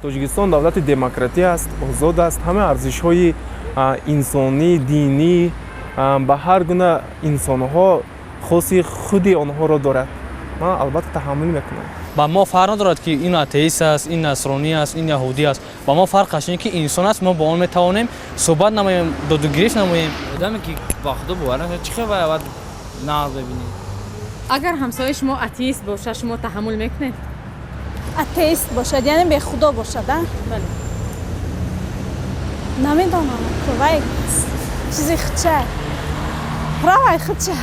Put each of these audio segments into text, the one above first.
Тоҷикистон давлати демократӣ аст, озод аст, ҳама арзишҳои инсонӣ, динӣ ба ҳар гуна инсонҳо хоси худи онҳоро дорад. Ман албатта таҳаммул мекунам. Ба мо фарқ надорад, ки ин атеист аст, ин насронӣ аст, ин яҳудӣ аст. Ба мо фарқаш ин ки инсон аст, мо бо он метавонем суҳбат намоем, додугирифт намоем. Одаме ки ба худо бовар накунад, чӣ хел бояд нағз бибинӣ? Агар ҳамсояи шумо атеист бошад, шумо таҳаммул мекунед? Атеист бошад, яъне бехудо бошад, а? Бале. Намедонам, вай чизи худча, праваи худча.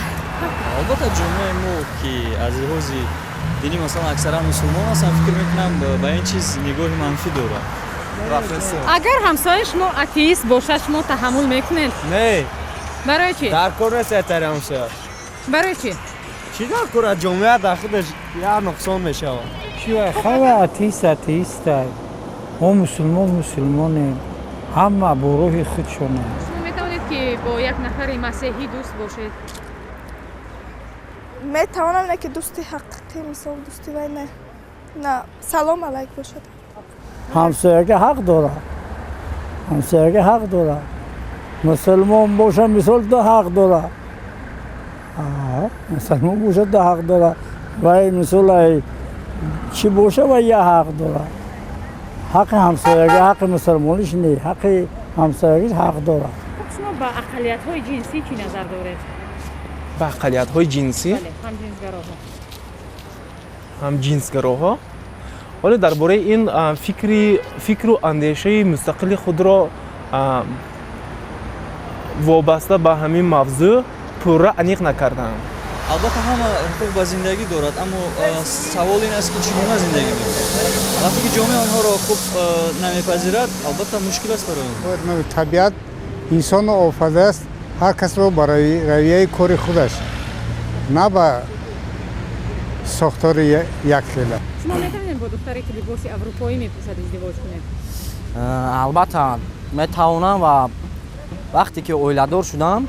Албатта, ҷомеаи мо, ки аз лиҳози динӣ, масалан, аксаран мусулмон ҳастанд, фикр мекунам, ба ин чиз нигоҳи манфӣ дорад. Агар ҳамсояи шумо атеист бошад, шумо таҳаммул мекунед? Не. Барои чӣ? Дар кор нест атари ҳамсоя. Барои чӣ? Чӣ дар кор, аз ҷомеа дар худаш як нуқсон мешавад. Хава атеист атеистай, мо мусулмон мусулмонем, ҳама бо роҳи худшонанд. Шумо метавонед, ки бо як нафари масеҳӣ дӯст бошед? Метавонам, не ки дӯсти ҳақиқӣ, мисол, дӯсти вай не, на салом алайк бошад. Ҳамсояга ҳақ дорад, ҳамсояга ҳақ дорад, мусулмон боша, мисол, ду ҳақ дорад, мусулмон боша, ду ҳақ дорад, вай, мисол, чӣ боша, вай як ҳақ дорад. Ҳаққи ҳамсояга, ҳаққи мусулмониш не, ҳаққи ҳамсоягиш ҳақ дорад. Шумо ба ақаллиятҳои ҷинсӣ чӣ назар доред? Ба ақаллиятҳои ҷинсӣ? Бале, ҳамҷинсгароҳо. Ҳамҷинсгароҳо, вале дар бораи ин фикри фикру андешаи мустақили худро вобаста ба ҳамин мавзӯъ пурра аниқ накардаам. Албатта, ҳама ҳуқуқ ба зиндагӣ дорад, аммо савол ин аст, ки чӣ гуна зиндагӣ мекунад. Вақте ки ҷомеа онҳоро хуб намепазирад, албатта, мушкил аст барои онҳо. Табиат инсонро офаридааст, ҳар касро ба равияи кори худаш, на ба сохтори якхела. Шумо метавонед бо духтаре, ки либоси аврупоӣ мепӯшад, издивоҷ кунед? Албатта, метавонам ва вақте ки оиладор шудам,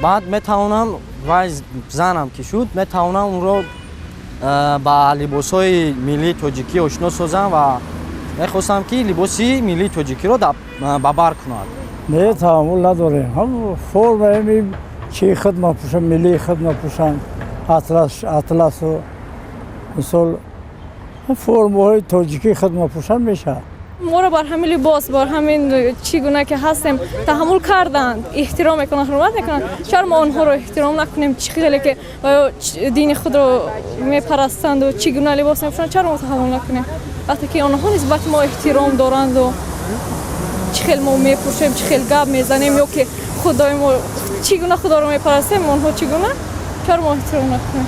баъд метавонам, вай занам ки шуд, метавонам ӯро ба либосҳои миллии тоҷикӣ ошно созам ва мехостам, ки либоси миллии тоҷикиро ба бар кунад. Не, таҳаммул надорем. Формаи чи худ мапӯшам, миллии худ мапӯшам, атласу, мисол, формаҳои тоҷикии худ мапӯшам, мешавад. Моро бар ҳамин либос, бар ҳамин чӣ гуна ки ҳастем, таҳаммул карданд, эҳтиром мекунанд, ҳурмат мекунанд. Чаро мо онҳоро эҳтиром накунем? Чӣ хеле ки дини худро мепарастанду чӣ гуна либос мепӯшанд, чаро мо таҳаммул накунем, вақте ки онҳо нисбати мо эҳтиром доранду чӣ хел мо мепӯшем, чӣ хел гап мезанем, ё ки худои мо чӣ гуна худоро мепарастем, онҳо чӣ гуна, чаро мо эҳтиром накунем?